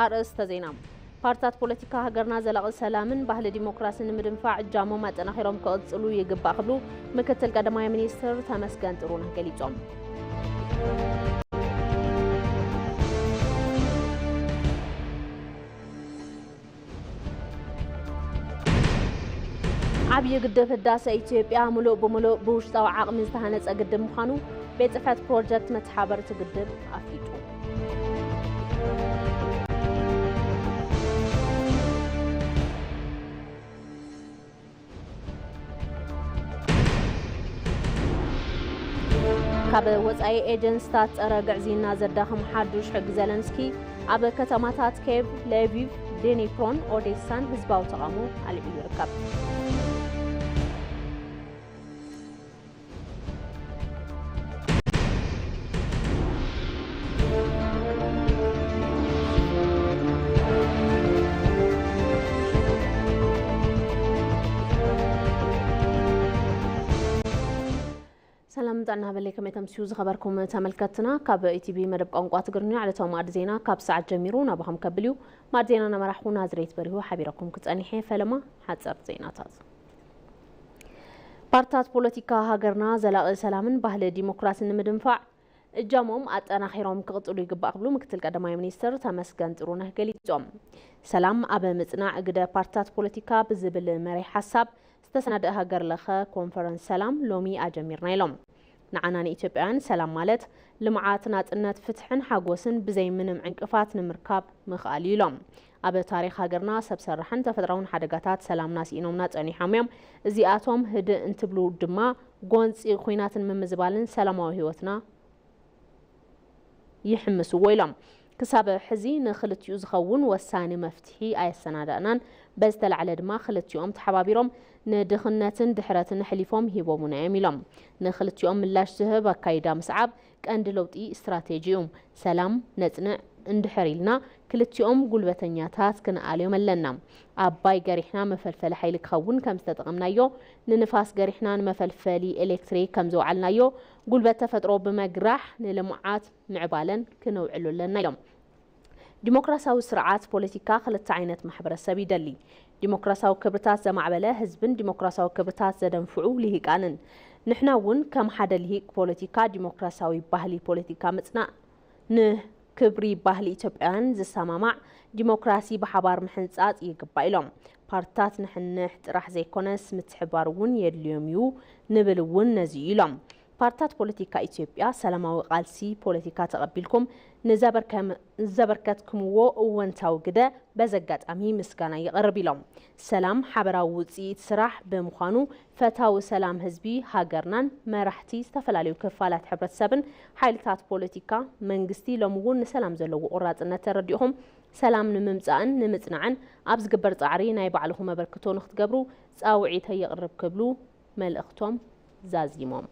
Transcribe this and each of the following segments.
ኣርእስተ ዜና። ፓርትታት ፖለቲካ ሃገርና ዘላቒ ሰላምን ባህሊ ዲሞክራስን ንምድንፋዕ እጃሞም ኣጠናኺሮም ክቕጽሉ ይግባእ ክብሉ ምክትል ቀዳማይ ሚኒስትር ተመስገን ጥሩነህ ገሊጾም። ዓብዪ ግድብ ህዳሰ ኢትዮጵያ ምሉእ ብምሉእ ብውሽጣዊ ዓቕሚ ዝተሃነፀ ግድብ ምዃኑ ቤት ጽሕፈት ፕሮጀክት መተሓበርቲ ግድብ ኣፍሊጡ። ካብ ወጻኢ ኤጀንስታት ጸረ ግዕዝይና ዘዳኽም ሓዱሽ ሕጊ ዘለንስኪ ኣብ ከተማታት ኬቭ፣ ሌቪቭ፣ ዴኒፕሮን ኦዴሳን ህዝባዊ ተቓውሞ ኣልዒሉ ይርከብ። ሰላም ጥዕና በለይ፣ ከመይ ተምስዩ ዝኸበርኩም ተመልከትና። ካብ ኢቲቪ መደብ ቋንቋ ትግርኛ ዕለታዊ ማዕዲ ዜና ካብ ሰዓት ጀሚሩ ናባኹም ከብል እዩ። ማዕዲ ዜና እናመራሕኩ ናዝሬት በሪሁ ሓቢረኩም ክጸኒሐ። ፈለማ ሓጸር ዜናታት። ፓርትታት ፖለቲካ ሃገርና ዘላቒ ሰላምን ባህሊ ዲሞክራስን ንምድንፋዕ እጃሞም ኣጠናኺሮም ክቕጽሉ ይግባእ ክብሉ ምክትል ቀዳማይ ሚኒስትር ተመስገን ጥሩነህ ገሊጾም። ሰላም ኣብ ምጽናዕ ግደ ፓርትታት ፖለቲካ ብዝብል መሪሕ ሓሳብ ዝተሰናደአ ሃገር ለኸ ኮንፈረንስ ሰላም ሎሚ ኣጀሚርና ኢሎም። ንዓና ንኢትዮጵያውያን ሰላም ማለት ልምዓት፣ ናጽነት፣ ፍትሕን ሓጎስን ብዘይ ምንም ዕንቅፋት ንምርካብ ምኽኣል እዩ ኢሎም። ኣብ ታሪኽ ሃገርና ሰብ ሰራሕን ተፈጥራውን ሓደጋታት ሰላምና ስኢኖምና ጸኒሖም እዮም። እዚኣቶም ህድእ እንትብሉ ድማ ጎንጺ ኲናትን ምምዝባልን ሰላማዊ ህይወትና ይሕምስዎ ኢሎም። ክሳብ ሕዚ ንክልቲኡ ዝኸውን ወሳኒ መፍትሒ ኣየሰናዳእናን፣ በዝተላዕለ ድማ ክልቲኦም ተሓባቢሮም ንድኽነትን ድሕረትን ኣሕሊፎም ሂቦሙና እዮም ኢሎም። ንክልቲኦም ምላሽ ዝህብ ኣካይዳ ምስዓብ ቀንዲ ለውጢ ስትራቴጂ እዩ። ሰላም ነጽንዕ እንድሕር ኢልና ክልቲኦም ጉልበተኛታት ክንኣልዮም ኣለና። ኣባይ ገሪሕና መፈልፈሊ ሓይሊ ክኸውን ከም ዝተጠቐምናዮ፣ ንንፋስ ገሪሕና ንመፈልፈሊ ኤሌክትሪክ ከም ዘውዓልናዮ፣ ጉልበት ተፈጥሮ ብመግራሕ ንልምዓት ምዕባለን ክነውዕሎ ኣለና ኢሎም። ዲሞክራሲያዊ ስርዓት ፖለቲካ ክልተ ዓይነት ማሕበረሰብ ይደሊ። ዲሞክራሲያዊ ክብርታት ዘማዕበለ ህዝብን ዲሞክራሲያዊ ክብርታት ዘደንፍዑ ልሂቃንን። ንሕና እውን ከም ሓደ ልሂቅ ፖለቲካ ዲሞክራሲያዊ ባህሊ ፖለቲካ ምጽናዕ፣ ንክብሪ ባህሊ ኢትዮጵያውያን ዝሰማማዕ ዲሞክራሲ ብሓባር ምሕንጻጽ ይግባእ ኢሎም። ፓርትታት ንሕንሕ ጥራሕ ዘይኮነስ ምትሕብባር እውን የድልዮም እዩ ንብል እውን ነዚ እዩ ኢሎም። ፓርትታት ፖለቲካ ኢትዮጵያ ሰላማዊ ቃልሲ ፖለቲካ ተቐቢልኩም ንዘበርከም-፣ ንዘበርከትክምዎ እወንታዊ ግደ በዚ ኣጋጣሚ ምስጋና የቕርብ ኢሎም። ሰላም ሓበራዊ ውፅኢት ስራሕ ብምዃኑ ፈታዊ ሰላም ህዝቢ ሃገርናን መራሕቲ ዝተፈላለዩ ክፋላት ሕብረተሰብን ሓይልታት ፖለቲካ መንግስቲ ሎሚ እውን ንሰላም ዘለዎ ቆራፅነት ተረዲእኹም ሰላም ንምምፃእን ንምፅናዕን ኣብ ዝግበር ፃዕሪ ናይ ባዕልኹም ኣበርክቶ ንክትገብሩ ፃውዒተይ የቕርብ ክብሉ መልእኽቶም ዛዚሞም።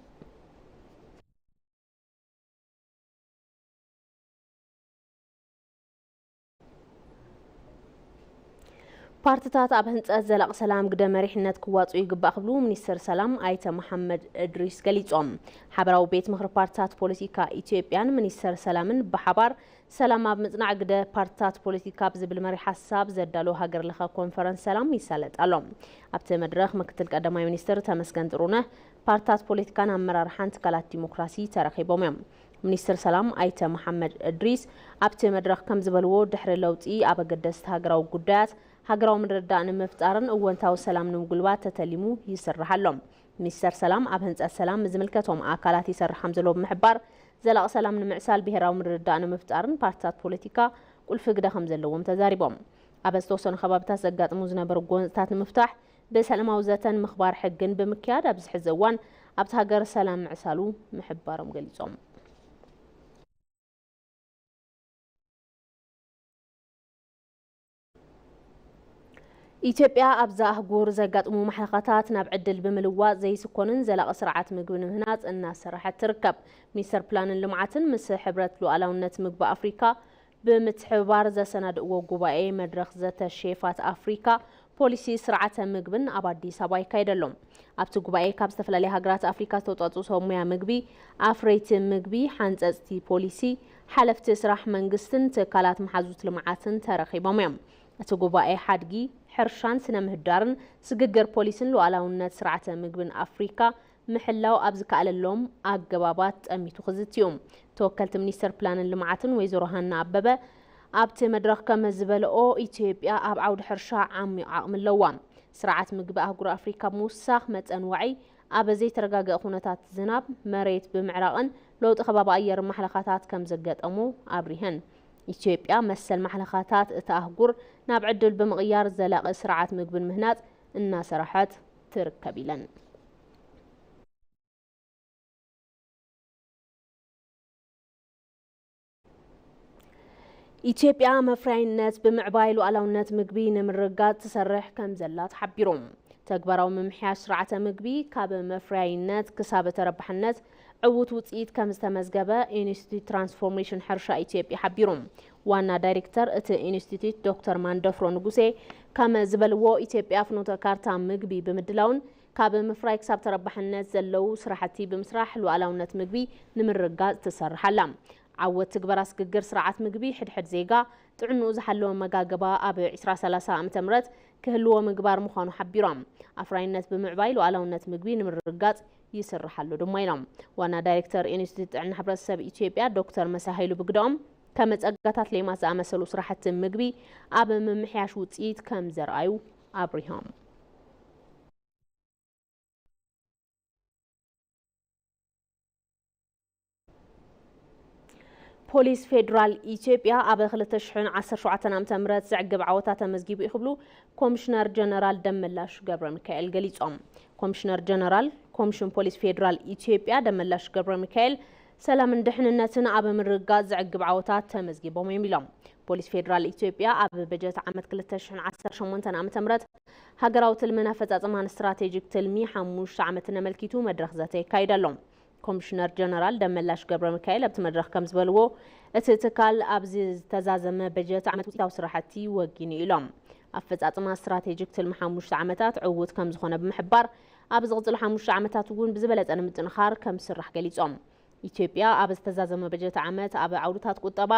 ፓርትታት ኣብ ህንፀት ዘላቒ ሰላም ግደ መሪሕነት ክዋፅኡ ይግባእ ክብሉ ሚኒስትር ሰላም ኣይተ መሓመድ እድሪስ ገሊፆም። ሓበራዊ ቤት ምኽሪ ፓርትታት ፖለቲካ ኢትዮጵያን ሚኒስትር ሰላምን ብሓባር ሰላም ኣብ ምጽናዕ ግደ ፓርትታት ፖለቲካ ብዝብል መሪሕ ሓሳብ ዘዳሎ ሃገር ለኸ ኮንፈረንስ ሰላም ይሳለጥ ኣሎ። ኣብቲ መድረኽ ምክትል ቀዳማይ ሚኒስትር ተመስገን ጥሩነህ፣ ፓርትታት ፖለቲካን ኣመራርሓን ትካላት ዲሞክራሲ ተረኺቦም እዮም። ሚኒስትር ሰላም ኣይተ መሓመድ እድሪስ ኣብቲ መድረኽ ከም ዝበልዎ፣ ድሕሪ ለውጢ ኣብ ኣገደስቲ ሃገራዊ ጉዳያት ሃገራዊ ምርድዳእ ንምፍጣርን እወንታዊ ሰላም ንምጉልባት ተተሊሙ ይስራሕ ኣሎ። ሚኒስተር ሰላም ኣብ ህንጸት ሰላም ምስ ዝምልከቶም ኣካላት ይሰርሕ ከም ዘሎ ብምሕባር፣ ዘላቒ ሰላም ንምዕሳል ብሄራዊ ምርድዳእ ንምፍጣርን ፓርትታት ፖለቲካ ቁልፊ ግደ ከም ዘለዎም ተዛሪቦም። ኣብ ዝተወሰኑ ከባቢታት ዘጋጥሙ ዝነበሩ ጎንፅታት ንምፍታሕ ብሰላማዊ ዘተን ምኽባር ሕግን ብምክያድ ኣብዚ ሕዚ እዋን ኣብቲ ሃገር ሰላም ምዕሳሉ ምሕባሮም ገሊጾም። ኢትዮጵያ ኣብዛ ኣህጉር ዘጋጥሙ ማሕለኻታት ናብ ዕድል ብምልዋጥ ዘይስኮንን ዘላቒ ስርዓት ምግቢ ንምህናፅ እናሰራሐት ትርከብ። ሚኒስተር ፕላንን ልምዓትን ምስ ሕብረት ሉኣላውነት ምግቢ ኣፍሪካ ብምትሕብባር ዘሰናድእዎ ጉባኤ መድረኽ ዘተ ሼፋት ኣፍሪካ ፖሊሲ ስርዓተ ምግብን ኣብ ኣዲስ ኣበባ ይካየድ ኣሎ። ኣብቲ ጉባኤ ካብ ዝተፈላለያ ሃገራት ኣፍሪካ ዝተውፃፅኡ ሰብ ሙያ ምግቢ፣ ኣፍረይቲ ምግቢ፣ ሓንፀፅቲ ፖሊሲ፣ ሓለፍቲ ስራሕ መንግስትን ትካላት መሓዙት ልምዓትን ተረኺቦም እዮም። እቲ ጉባኤ ሓድጊ ሕርሻን ስነ ምህዳርን፣ ስግግር ፖሊስን ሉዓላውነት ስርዓተ ምግብን ኣፍሪካ ምሕላው ኣብ ዝከኣለሎም ኣገባባት ጠሚቱ ክዝቲ እዩ። ተወከልቲ ሚኒስተር ፕላንን ልምዓትን ወይዘሮ ሃና ኣበበ ኣብቲ መድረኽ ከም ዝበልኦ፣ ኢትዮጵያ ኣብ ዓውዲ ሕርሻ ዓሚቕ ዓቕሚ ኣለዋ። ስርዓት ምግቢ ኣህጉር ኣፍሪካ ብምውሳኽ መጠን ዋዒ ኣብ ዘይተረጋገአ ኩነታት ዝናብ፣ መሬት ብምዕራቕን ለውጢ ከባቢ ኣየር ማሕለኻታት ከም ዘጋጠሙ ኣብሪሀን። ኢትዮጵያ መሰል ማሕለኻታት እታ ኣህጉር ናብ ዕድል ብምቕያር ዘላቒ ስርዓት ምግብን ምህናጽ እናሰራሐት ትርከብ ኢለን። ኢትዮጵያ መፍረያይነት ብምዕባይ ሉዓላውነት ምግቢ ንምርግጋጽ ትሰርሕ ከም ዘላ ተሓቢሩ። ተግባራዊ ምምሕያሽ ስርዓተ ምግቢ ካብ መፍረያይነት ክሳብ ተረባሕነት ዕዉት ውፅኢት ከም ዝተመዝገበ ኢንስቲትዩት ትራንስፎርሜሽን ሕርሻ ኢትዮጵያ ሓቢሩ። ዋና ዳይሬክተር እቲ ኢንስቲትዩት ዶክተር ማንደፍሮ ንጉሴ ከም ዝበልዎ፣ ኢትዮጵያ ፍኖተ ካርታ ምግቢ ብምድላውን ካብ ምፍራይ ክሳብ ተረባሕነት ዘለዉ ስራሕቲ ብምስራሕ ሉዓላውነት ምግቢ ንምርግጋጽ ትሰርሕ ኣላ። ዓወት ትግበራ ስግግር ስርዓት ምግቢ ሕድሕድ ዜጋ ጥዕንኡ ዝሓለወ መጋገባ ኣብ ዕስራ ሰላሳ ዓመተ ምህረት ክህልዎ ምግባር ምዃኑ ሓቢሮም። ኣፍራይነት ብምዕባይ ሉዓላውነት ምግቢ ንምርግጋጽ ይስራሕ ኣሎ ድማ ኢሎም። ዋና ዳይሬክተር ኢንስቲትዩት ጥዕና ሕብረተሰብ ኢትዮጵያ ዶክተር መሳይ ሃይሉ ብግደኦም፣ ከም ጸጋታት ሌማት ዝኣመሰሉ ስራሕቲ ምግቢ ኣብ ምምሕያሽ ውፅኢት ከም ዘርኣዩ ኣብሪሆም። ፖሊስ ፌዴራል ኢትዮጵያ ኣብ ክልተ ሽሕን ዓሰርተ ሸውዓተን ዓመተ ምህረት ዘዕግብ ዓወታት ተመዝጊቡ እዩ ክብሉ ኮሚሽነር ጀነራል ደመላሽ ገብረ ሚካኤል ገሊጾም። ኮሚሽነር ጀነራል ኮሚሽን ፖሊስ ፌዴራል ኢትዮጵያ ደመላሽ ገብረ ሚካኤል፣ ሰላምን ድሕንነትን ኣብ ምርግጋጽ ዘዕግብ ዓወታት ተመዝጊቦም እዮም ኢሎም። ፖሊስ ፌዴራል ኢትዮጵያ ኣብ በጀት ዓመት ክልተ ሽሕን ዓሰርተ ሸሞንተን ዓመተ ምህረት ሃገራዊ ትልምን ኣፈጻጽማን ስትራቴጂክ ትልሚ ሓሙሽተ ዓመትን ኣመልኪቱ መድረኽ ዘተ የካይድ ኣሎ። ኮሚሽነር ጀነራል ደመላሽ ገብረ ሚካኤል ኣብቲ መድረኽ ከም ዝበልዎ፣ እቲ ትካል ኣብዚ ዝተዛዘመ በጀት ዓመት ውፅኢታዊ ስራሕቲ ወጊኑ ኢሎም። ኣፈጻጽማ ስትራቴጂክ ትልሚ ሓሙሽተ ዓመታት ዕዉት ከም ዝኾነ ብምሕባር፣ ኣብ ዝቕፅሉ ሓሙሽተ ዓመታት እውን ብዝበለፀ ንምጥንኻር ከም ዝስራሕ ገሊፆም። ኢትዮጵያ ኣብ ዝተዛዘመ በጀት ዓመት ኣብ ዓውድታት ቁጠባ፣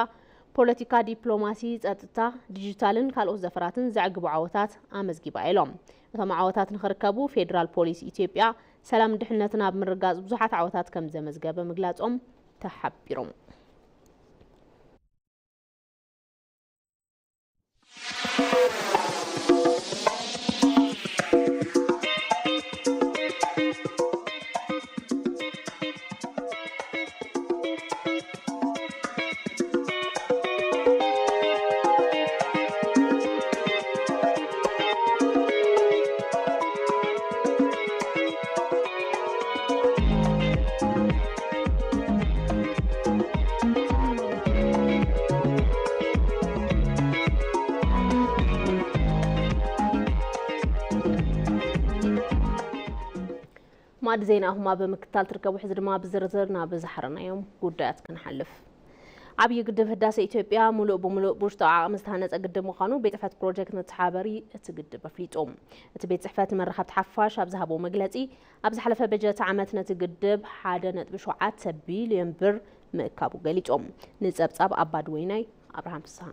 ፖለቲካ፣ ዲፕሎማሲ፣ ጸጥታ፣ ዲጂታልን ካልኦት ዘፈራትን ዘዕግቡ ዓወታት ኣመዝጊባ ኢሎም። እቶም ዓወታት ንኽርከቡ ፌዴራል ፖሊስ ኢትዮጵያ ሰላም ድሕነትን ኣብ ምርጋጽ ብዙሓት ዓወታት ከም ዘመዝገበ ምግላጾም ተሓቢሩ። ማዕዲ ዜናኹም ኣብ ምክትታል ትርከቡ። ሕዚ ድማ ብዝርዝር ናብ ዝሓረናዮም ጉዳያት ክንሓልፍ። ዓብዪ ግድብ ህዳሰ ኢትዮጵያ ሙሉእ ብሙሉእ ብውሽጣዊ ዓቕሚ ዝተሃነፀ ግድብ ምዃኑ ቤት ጽሕፈት ፕሮጀክት መተሓባበሪ እቲ ግድብ ኣፍሊጡ። እቲ ቤት ጽሕፈት ንመራኸብቲ ሓፋሽ ኣብ ዝሃቦ መግለፂ፣ ኣብ ዝሓለፈ በጀት ዓመት ነቲ ግድብ ሓደ ነጥቢ ሸውዓተ ቢልዮን ብር ምእካቡ ገሊጹ። ንጸብጻብ ኣባዲ ወይናይ ኣብርሃም ፍስሃ።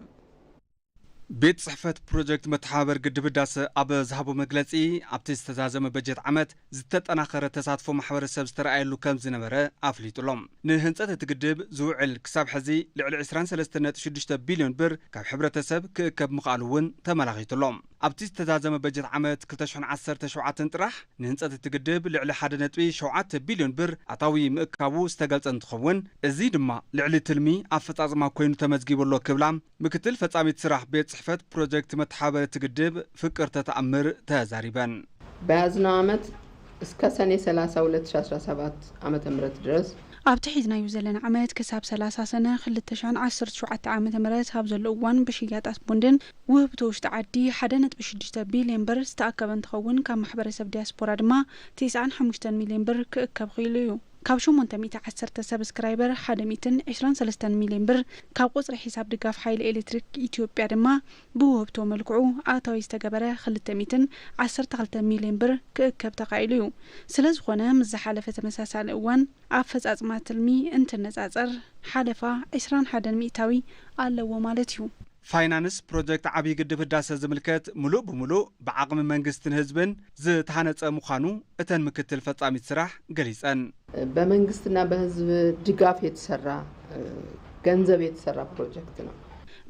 ቤት ጽሕፈት ፕሮጀክት መተሓባበር ግድብ ህዳሰ ኣብ ዝሃቦ መግለጺ፣ ኣብቲ ዝተዛዘመ በጀት ዓመት ዝተጠናኸረ ተሳትፎ ማሕበረሰብ ዝተረኣየሉ ከም ዝነበረ ኣፍሊጡ ኣሎ። ንህንጸት እቲ ግድብ ዝውዕል ክሳብ ሕዚ ልዕሊ ዕስራን ሰለስተን ነጥቢ ሽዱሽተ ቢልዮን ብር ካብ ሕብረተሰብ ክእከብ ምኽኣሉ እውን ተመላኺቱ ኣሎ። ኣብቲ ዝተዛዘመ በጀት ዓመት ክልተ ሽሕን ዓሰርተ ሸውዓተን ጥራሕ ንህንጸት እቲ ግድብ ልዕሊ ሓደ ነጥቢ ሸውዓተ ቢልዮን ብር ኣታዊ ምእካቡ ዝተገልጸ እንትኸውን፣ እዚ ድማ ልዕሊ ትልሚ ኣፈጻጽማ ኮይኑ ተመዝጊቡ ኣሎ ክብላ ምክትል ፈጻሚት ስራሕ ቤት ጽሕፈት ፕሮጀክት መተሓባበሪ እቲ ግድብ ፍቅርተ ተኣምር ተዛሪበን። በያዝነው ዓመት እስከ ሰኔ ሰላሳ ሁለት ሺ አስራ ሰባት ዓመተ ምህረት ድረስ ኣብቲ ሒዝናዮ ዘለና ዓመት ክሳብ ሰላሳ ሰነ ክልተ ሽሕን ዓሰርተ ሸውዓተ ዓመተ ምህረት ኣብ ዘሎ እዋን ብሽያጣት ቦንድን ውህብቶ ውሽጢ ዓዲ ሓደ ነጥቢ ሽዱሽተ ቢልዮን ብር ዝተኣከበ እንትኸውን፣ ካብ ማሕበረሰብ ዲያስፖራ ድማ ተስዓን ሓሙሽተን ሚልዮን ብር ክእከብ ክኢሉ እዩ። ካብ ሸሞንተ ሚእቲ ዓሰርተ ሰብስክራይበር ሓደ ሚእትን ዕስራን ሰለስተን ሚልዮን ብር፣ ካብ ቁጽሪ ሒሳብ ድጋፍ ሓይሊ ኤሌክትሪክ ኢትዮጵያ ድማ ብውህብቶ መልክዑ ኣታዊ ዝተገበረ ክልተ ሚእትን ዓሰርተ ክልተ ሚልዮን ብር ክእከብ ተኻኢሉ እዩ። ስለ ዝኾነ ምስ ዝሓለፈ ተመሳሳሊ እዋን ኣፈጻጽማ ትልሚ እንትነጻጸር ሓለፋ ዕስራን ሓደን ሚእታዊ ኣለዎ ማለት እዩ። ፋይናንስ ፕሮጀክት ዓብዪ ግድብ ህዳሰ ዝምልከት ምሉእ ብምሉእ ብዓቕሚ መንግስትን ህዝብን ዝተሃነፀ ምዃኑ እተን ምክትል ፈጻሚት ስራሕ ገሊፀን። በመንግስትና በህዝብ ድጋፍ የተሰራ ገንዘብ የተሰራ ፕሮጀክት ነው።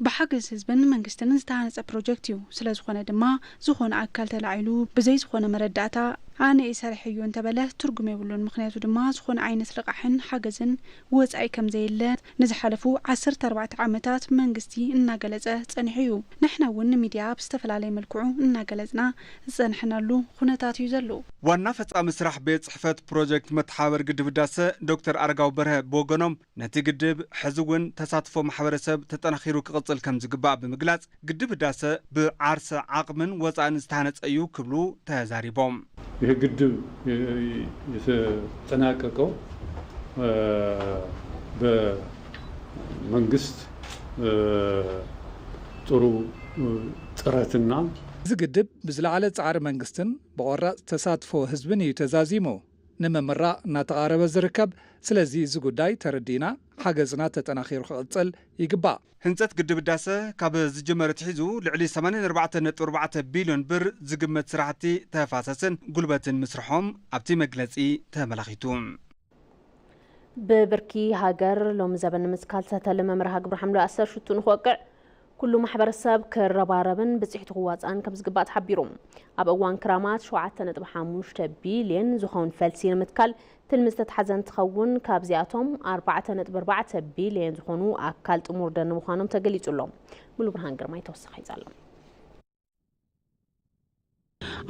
ብሓገዝ ህዝብን መንግስትን ዝተሃነፀ ፕሮጀክት እዩ። ስለ ዝኾነ ድማ ዝኾነ ኣካል ተላዒሉ ብዘይ ዝኾነ መረዳእታ ኣነ እየ ሰሪሐዮ እንተበለ ትርጉም የብሉን። ምኽንያቱ ድማ ዝኾነ ዓይነት ልቓሕን ሓገዝን ወፃኢ ከም ዘየለ ንዝሓለፉ ዓሰርተ ኣርባዕተ ዓመታት መንግስቲ እናገለፀ ፀኒሑ እዩ። ንሕና እውን ንሚድያ ብዝተፈላለየ መልክዑ እናገለፅና ዝፀንሐናሉ ኩነታት እዩ ዘሎ። ዋና ፈፃሚ ስራሕ ቤት ፅሕፈት ፕሮጀክት መተሓባበር ግድብ ህዳሰ ዶክተር ኣረጋዊ በርሀ ብወገኖም ነቲ ግድብ ሕዚ እውን ተሳትፎ ማሕበረሰብ ተጠናኺሩ ክቕፅል ከም ዝግባእ ብምግላፅ ግድብ ህዳሰ ብዓርሰ ዓቕምን ወፃእን ዝተሃነፀ እዩ ክብሉ ተዛሪቦም። ይህ ግድብ የተጠናቀቀው በመንግስት ጥሩ ጥረትና እዚ ግድብ ብዝለዓለ ፃዕሪ መንግስትን ብቆራፅ ተሳትፎ ህዝብን እዩ ተዛዚሙ። ንምምራቕ እናተቓረበ ዝርከብ። ስለዚ እዚ ጉዳይ ተረዲእና ሓገዝና ተጠናኺሩ ክቕፅል ይግባእ። ህንፀት ግድብ ህዳሰ ካብ ዝጅመር ኣትሒዙ ልዕሊ ሰማንያን ኣርባዕተን ነጥቢ ኣርባዕተ ቢልዮን ብር ዝግመት ስራሕቲ ተፋሰስን ጉልበትን ምስርሖም ኣብቲ መግለፂ ተመላኺቱ። ብብርኪ ሃገር ሎሚ ዘበን ንምትካል ዝተተለመ መርሃ ግብሪ ሓምለዋይ ኣሰር ሽቱ ንክወቅዕ ኩሉ ማሕበረሰብ ክረባረብን ብፅሒቱ ክዋፃእን ከም ዝግባእ ተሓቢሩ። ኣብ እዋን ክራማት ሸውዓተ ነጥቢ ሓሙሽተ ቢልየን ዝኸውን ፈልሲ ንምትካል ትልሚ ዝተትሓዘ እንትኸውን ካብዚኣቶም ኣርባዕተ ነጥቢ ኣርባዕተ ቢልየን ዝኾኑ ኣካል ጥሙር ደን ምዃኖም ተገሊፁ ኣሎ። ሙሉ ብርሃን ግርማይ ተወሳኺ ይዛሎም።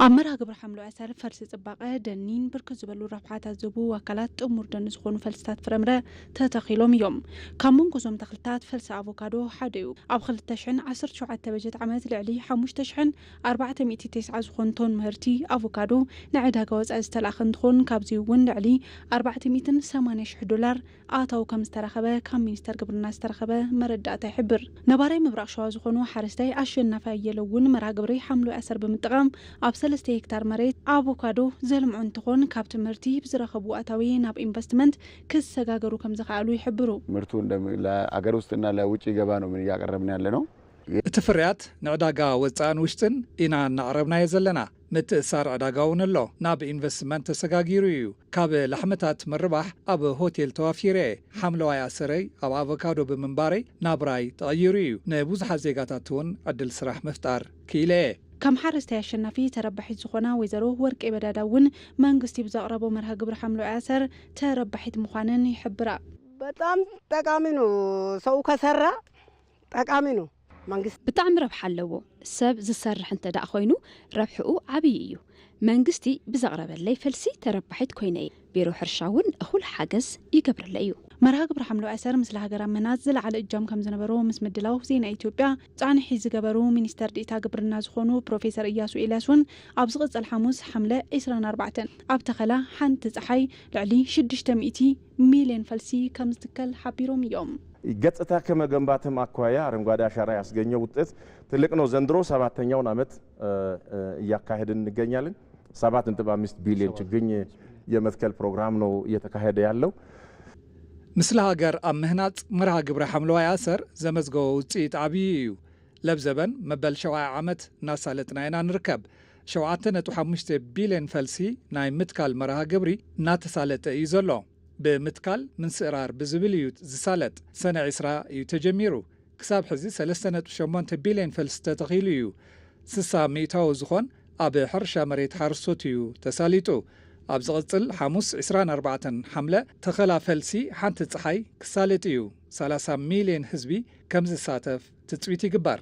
ኣብ መርሃ ግብሪ ሓምለዋይ ኣሰር ፈልሲ ጽባቐ ደኒን ብርክት ዝበሉ ረብሓታት ዝህቡ ኣካላት ጥሙር ደን ዝኾኑ ፈልስታት ፍረምረ ተተኺሎም እዮም። ካብ መንጎ እዞም ተኽልታት ፈልሲ ኣቮካዶ ሓደ እዩ። ኣብ ክልተ ሽሕን ዓሰርተ ሸውዓተ በጀት ዓመት ልዕሊ ሓሙሽተ ሽሕን ኣርባዕተ ሚእቲ ተስዓ ዝኾኑ ቶን ምህርቲ ኣቮካዶ ንዕዳጋ ወጻኢ ዝተላእኸ እንትኾን ካብዚ እውን ልዕሊ ኣርባዕተ ሚእትን ሰማንያ ሽሕ ዶላር ኣታዊ ከም ዝተረኸበ ካብ ሚኒስተር ግብርና ዝተረኸበ መረዳእታ ይሕብር። ነባራይ ምብራቕ ሸዋ ዝኾኑ ሓረስታይ ኣሸናፊ ኣየለ እውን መርሃ ግብሪ ሓምለዋይ ኣሰር ብምጥቓም ኣብ ሰለስተ ሄክታር መሬት ኣቮካዶ ዘልምዑ እንትኾን ካብ ትምህርቲ ብዝረኸቡ ኣታዊ ናብ ኢንቨስትመንት ክሰጋገሩ ከም ዝኸኣሉ ይሕብሩ። ምርቱ ለአገር ውስጥና ለውጭ ገባ ነው ምን እያቀረብን ያለ ነው። እቲ ፍርያት ንዕዳጋ ወፃእን ውሽጥን ኢና እናቕረብናዮ ዘለና። ምትእሳር ዕዳጋ እውን ኣሎ። ናብ ኢንቨስትመንት ተሰጋጊሩ እዩ። ካብ ላሕምታት ምርባሕ ኣብ ሆቴል ተዋፊረ እየ። ሓምለዋይ ኣሰረይ ኣብ ኣቮካዶ ብምንባረይ ናብራይ ተቐይሩ እዩ። ንብዙሓት ዜጋታት እውን ዕድል ስራሕ ምፍጣር ክኢለ እየ። ከም ሓረስታይ ኣሸናፊ ተረባሒት ዝኾና ወይዘሮ ወርቄ በዳዳ እውን መንግስቲ ብዘቕረቦ መርሃ ግብሪ ሓምለዋይ ኣሰር ተረባሒት ምዃነን ይሕብራ። በጣም ጠቃሚ ነው። ሰው ከሰራ ጠቃሚ ነው። መንግስት ብጣዕሚ ረብሓ ኣለዎ። ሰብ ዝሰርሕ እንተ ደኣ ኮይኑ ረብሕኡ ዓብዪ እዩ። መንግስቲ ብዘቕረበለይ ፈልሲ ተረባሒት ኮይነ እየ። ቢሮ ሕርሻ እውን እኹል ሓገዝ ይገብረለይ እዩ። መርሃ ግብሪ ሓምለዋይ ኣሰር ምስለ ሃገር ኣብ ምህናፅ ዝለዓለ እጃም ከም ዝነበሮ ምስ ምድላው ዜና ኢትዮጵያ ፃንሒት ዝገበሩ ሚኒስተር ዴኤታ ግብርና ዝኾኑ ፕሮፌሰር እያሱ ኤልያስ እውን ኣብ ዝቕፅል ሓሙስ ሓምለ ዕስራን ኣርባዕተን ኣብ ተኸላ ሓንቲ ፀሓይ ልዕሊ ሽዱሽተ ሚእቲ ሚልዮን ፈልሲ ከም ዝትከል ሓቢሮም እዮም። ገጽታ ከመገንባትም አኳያ አረንጓዴ አሻራ ያስገኘው ውጤት ትልቅ ነው። ዘንድሮ ሰባተኛውን ዓመት እያካሄድን እንገኛለን። ሰባት ነጥብ አምስት ቢሊዮን ችግኝ የመትከል ፕሮግራም ነው እየተካሄደ ያለው። ምስለ ሃገር ኣብ ምህናጽ መርሃ ግብሪ ሓምለዋይ ኣሰር ዘመዝገቦ ውጽኢት ዓብዪ እዩ። ለብዘበን መበል ሸውዓይ ዓመት እናሳለጥና ኢና ንርከብ። ሸውዓተ ነጥቢ ሓሙሽተ ቢልዮን ፈልሲ ናይ ምትካል መርሃ ግብሪ እናተሳለጠ እዩ ዘሎ። ብምትካል ምንስእራር ብዝብል እዩ ዝሳለጥ። ሰነ ዕስራ እዩ ተጀሚሩ። ክሳብ ሕዚ ሰለስተ ነጥቢ ሸሞንተ ቢልዮን ፈልሲ ተተኺሉ እዩ። ስሳ ሚእታዊ ዝኾን ኣብ ሕርሻ መሬት ሓረስቶት እዩ ተሳሊጡ። ኣብ ዝቕጽል ሓሙስ ዕስራን ኣርባዕተን ሓምለ ተኸላ ፈልሲ ሓንቲ ጸሓይ ክሳለጥ እዩ። ሰላሳ ሚልዮን ህዝቢ ከም ዝሳተፍ ትጽቢት ይግበር።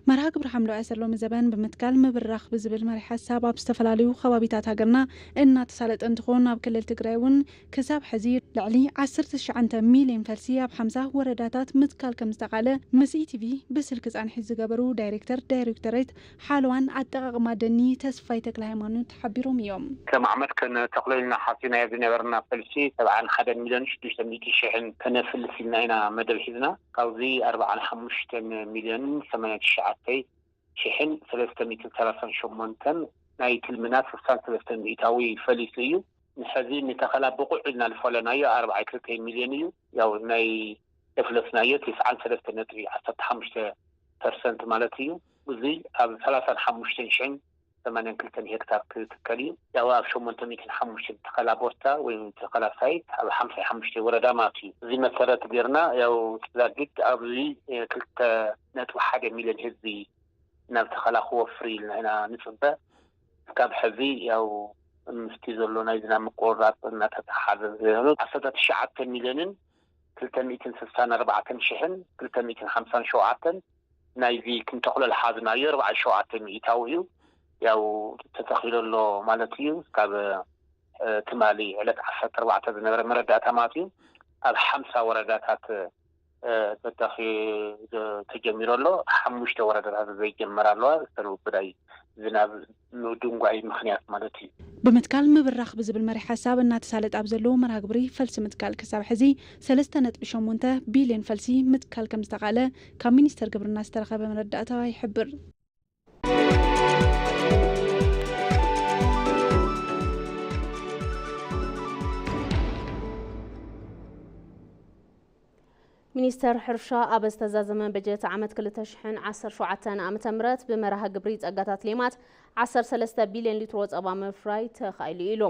መርሃ ግብሪ ሓምለዋይ ኣሰር ሎሚ ዘበን ብምትካል ምብራኽ ብዝብል መሪሕ ሓሳብ ኣብ ዝተፈላለዩ ከባቢታት ሃገርና እናተሳለጠ እንትኾን፣ ኣብ ክልል ትግራይ እውን ክሳብ ሕዚ ልዕሊ ዓሰርተ ትሽዓተ ሚሊዮን ፈልሲ ኣብ ሓምሳ ወረዳታት ምትካል ከም ዝተኻለ ምስ ኢቲቪ ብስልኪ ጻንሒት ዝገበሩ ዳይሬክተር ዳይሬክቶሬት ሓለዋን ኣጠቓቕማ ደኒ ተስፋይ ተክለ ሃይማኖት ሓቢሮም እዮም። ከም ዓመት ከነተኽሎ ኢልና ሓሲብናዮ ዝነበርና ፈልሲ ሰብዓን ሓደን ሚልዮን ሽዱሽተ ሚእቲ ሽሕን ከነፍልስ ኢልና ኢና መደብ ሒዝና። ካብዚ ኣርባዓን ሓሙሽተን ሚልዮንን ሰማንያን ትሽዓተ ሽሕን ሰለስተ ሚእትን ሰላሳን ሸሞንተን ናይ ትልምና ስሳን ሰለስተ ሚእታዊ ፈሊሱ እዩ። ንሕዚ ንተኸላ ብቑዕ ኢልና ዝፈለናዮ ኣርባዓን ክልተን ሚልዮን እዩ። ያው ናይ ዘፍለስናዮ ትስዓን ሰለስተ ነጥቢ ዓሰርተ ሓሙሽተ ፐርሰንት ማለት እዩ። እዚ ኣብ ሰላሳን ሓሙሽተን ሽሕን ሰማንያን ክልተን ሄክታር ክትከል እዩ። ያው ኣብ ሸሞንተ ሚእትን ሓሙሽተን ተኸላ ቦታ ወይ ተኸላ ሳይት ኣብ ሓምሳ ሓሙሽተ ወረዳ ማለት እዩ። እዚ መሰረት ጌርና ያው ተዛጊድ ኣብዚ ክልተ ነጥቢ ሓደ ሚልዮን ህዝቢ ናብ ተኸላ ክወፍር ኢልና ኢና ንጽበ። እስካብ ሕዚ ያው ምስቲ ዘሎ ናይ ዝናብ ምቁርራጽ እናተተሓሓዘ ዘሎ ዓሰርተ ትሽዓተ ሚልዮንን ክልተ ሚእትን ስሳን ኣርባዕተን ሽሕን ክልተ ሚእትን ሓምሳን ሸውዓተን ናይዚ ክንተኽሎ ዝሓዝናዮ ኣርባዓን ሸውዓተ ሚእታዊ እዩ። ያው ተተኺሉ ኣሎ ማለት እዩ። ካብ፣ እ፣ ትማሊ ዕለት ዓሰርተ ኣርባዕተ ዝነበረ መረዳእታ ማለት እዩ። ኣብ ሓምሳ ወረዳታት፣ እ፣ ተተኺ-፣ ተጀሚሩ ኣሎ። ሓሙሽተ ወረዳታት ዘይጀመራ ኣለዋ። ዝተረቡ ብናይ ዝናብ ምድንጓይ ምኽንያት ማለት እዩ። ብምትካል ምብራኽ ብዝብል መሪሕ ሓሳብ እናተሳለጠ ኣብ ዘለዎ መርሃ ግብሪ ፈልሲ ምትካል ክሳብ ሕዚ ሰለስተ ነጥቢ ሸሞንተ ቢልዮን ፈልሲ ምትካል ከም ዝተኻእለ ካብ ሚኒስቴር ግብርና ዝተረኸበ መረዳእታ ይሕብር። ሚኒስተር ሕርሻ ኣብ ዝተዛዘመ በጀት ዓመት ክልተ ሽሕን ዓሰርተ ሸውዓተን ዓመተ ምህረት ብመርሃ ግብሪ ጸጋታት ሌማት ዓሰርተ ሰለስተ ቢልዮን ሊትሮ ጸባ ምፍራይ ተኻኢሉ ኢሉ።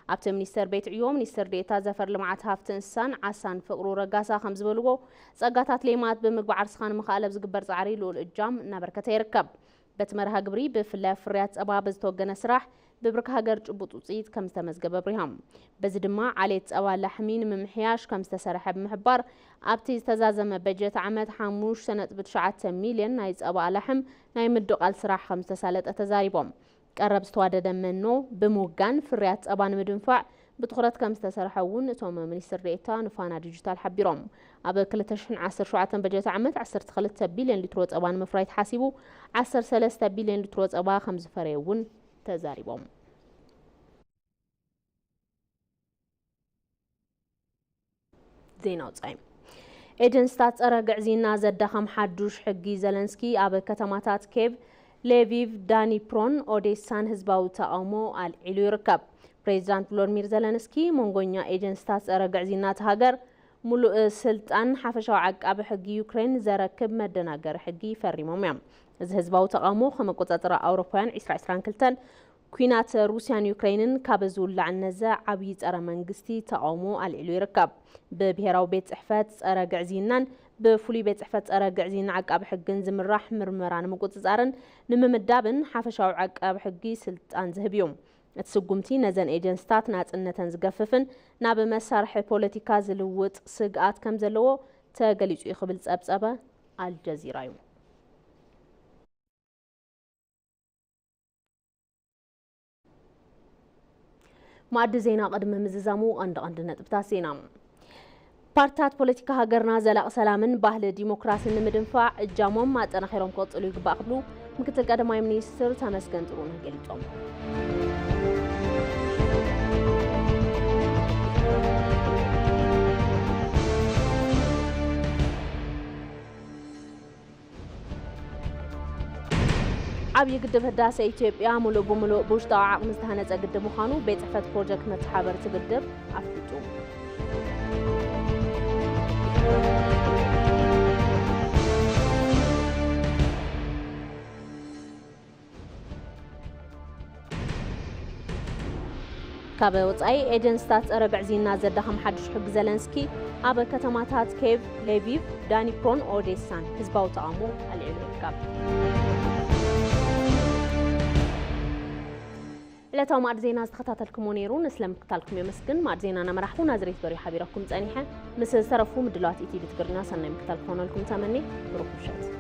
ኣብቲ ሚኒስተር ቤት ዕዮ ሚኒስትር ዴኤታ ዘፈር ልምዓት ሃፍቲ እንስሳን ዓሳን ፍቅሩ ረጋሳ ከም ዝበልዎ፣ ጸጋታት ሌማት ብምግቢ ዓርስኻ ንምኽኣል ኣብ ዝግበር ጻዕሪ ልኡል እጃም እናበርከተ ይርከብ። በቲ መርሃ ግብሪ ብፍላይ ኣብ ፍርያት ጸባ ብዝተወገነ ስራሕ ብብርኪ ሃገር ጭቡጥ ውፅኢት ከም ዝተመዝገበ ኣብሪሆም። በዚ ድማ ዓሌት ጸባ ላሕሚ ንምምሕያሽ ከም ዝተሰርሐ ብምሕባር፣ ኣብቲ ዝተዛዘመ በጀት ዓመት ሓሙሽተ ነጥቢ ትሽዓተ ሚልዮን ናይ ጸባ ላሕም ናይ ምድቓል ስራሕ ከም ዝተሳለጠ ተዛሪቦም። ቀረብ ዝተዋደደ መኖ ብምውጋን ፍርያት ጸባ ንምድንፋዕ ብትኹረት ከም ዝተሰርሐ እውን እቶም ሚኒስትር ዴኤታ ንፋና ዲጂታል ሓቢሮም። ኣብ ክልተ ሽሕን ዓሰርተ ሸውዓተን በጀት ዓመት ዓሰርተ ክልተ ቢልዮን ሊትሮ ጸባ ንምፍራይ ተሓሲቡ ዓሰርተ ሰለስተ ቢልዮን ሊትሮ ጸባ ከም ዝፈረየ እውን ተዛሪቦም። ዜና ወጻኢ። ኤጀንስታት ጸረ ግዕዝይና ዘዳኸም ሓዱሽ ሕጊ ዘለንስኪ ኣብ ከተማታት ኬቭ፣ ሌቪቭ፣ ዳኒፕሮን ኦዴሳን ህዝባዊ ተቓውሞ ኣልዒሉ ይርከብ። ፕሬዚዳንት ቮሎድሚር ዘለንስኪ መንጎኛ ኤጀንስታት ጸረ ግዕዝይና እታ ሃገር ሙሉእ ስልጣን ሓፈሻዊ ዓቃቢ ሕጊ ዩክሬን ዘረክብ መደናገሪ ሕጊ ፈሪሞም እዮም። እዚ ህዝባዊ ተቓውሞ ከመቆጻጽራ ኣውሮፓውያን ዕስራ ዕስራን ክልተን ኲናት ሩስያን ዩክሬንን ካብ ዝውላዕ ነዘ ዓብዪ ጸረ መንግስቲ ተቓውሞ ኣልዒሉ ይርከብ። ብብሄራዊ ቤት ጽሕፈት ጸረ ግዕዝይናን ብፍሉይ ቤት ጽሕፈት ጸረ ግዕዝይና ዓቃቢ ሕግን ዝምራሕ ምርመራ ንምቁጽጻርን ንምምዳብን ሓፈሻዊ ዓቃቢ ሕጊ ስልጣን ዝህብ እዩ። እቲ ስጉምቲ ነዘን ኤጀንስታት ናጽነተን ዝገፍፍን ናብ መሳርሒ ፖለቲካ ዝልውጥ ስግኣት ከም ዘለዎ ተገሊጹ እዩ ክብል ጸብጸበ ኣልጀዚራ እዩ። ማዕዲ ዜና ቅድሚ ምዝዛሙ ቀንዲ ቀንዲ ነጥብታት ዜና። ፓርትታት ፖለቲካ ሃገርና ዘላቂ ሰላምን ባህሊ ዲሞክራሲን ንምድንፋዕ እጃሞም ኣጠናኺሮም ክቕጽሉ ይግባእ ክብሉ ምክትል ቀዳማይ ሚኒስትር ተመስገን ጥሩነህ ገሊጾም። ዓብዪ ግድብ ህዳሰ ኢትዮጵያ ሙሉእ ብሙሉእ ብውሽጣዊ ዓቕሚ ዝተሃነፀ ግድብ ምዃኑ ቤት ጽሕፈት ፕሮጀክት መተሓበርቲ ግድብ ኣፍሊጡ። ካብ ወጻኢ ኤጀንስታት ጸረ ግዕዝይና ዘዳኸም ሓድሽ ሕጊ ዘለንስኪ ኣብ ከተማታት ኬቭ፣ ሌቪቭ፣ ዳኒፕሮን ኦዴሳን ህዝባዊ ተቓውሞ ኣልዒሉ ይርከብ። ዕለታዊ ማዕድ ዜና ዝተኸታተልኩሞ ነይሩ። ንስለ ምክታልኩም የመስግን። ማዕድ ዜና እናመራሕኩ ናዝሬት በርዩ ሓቢረኩም ጸኒሐ። ምስ ዝተረፉ ምድላዋት ኢቲቪ ትግርኛ ሰናይ ምክታል ክኾነልኩም ተመኒ። ብሩኽ ምሸት።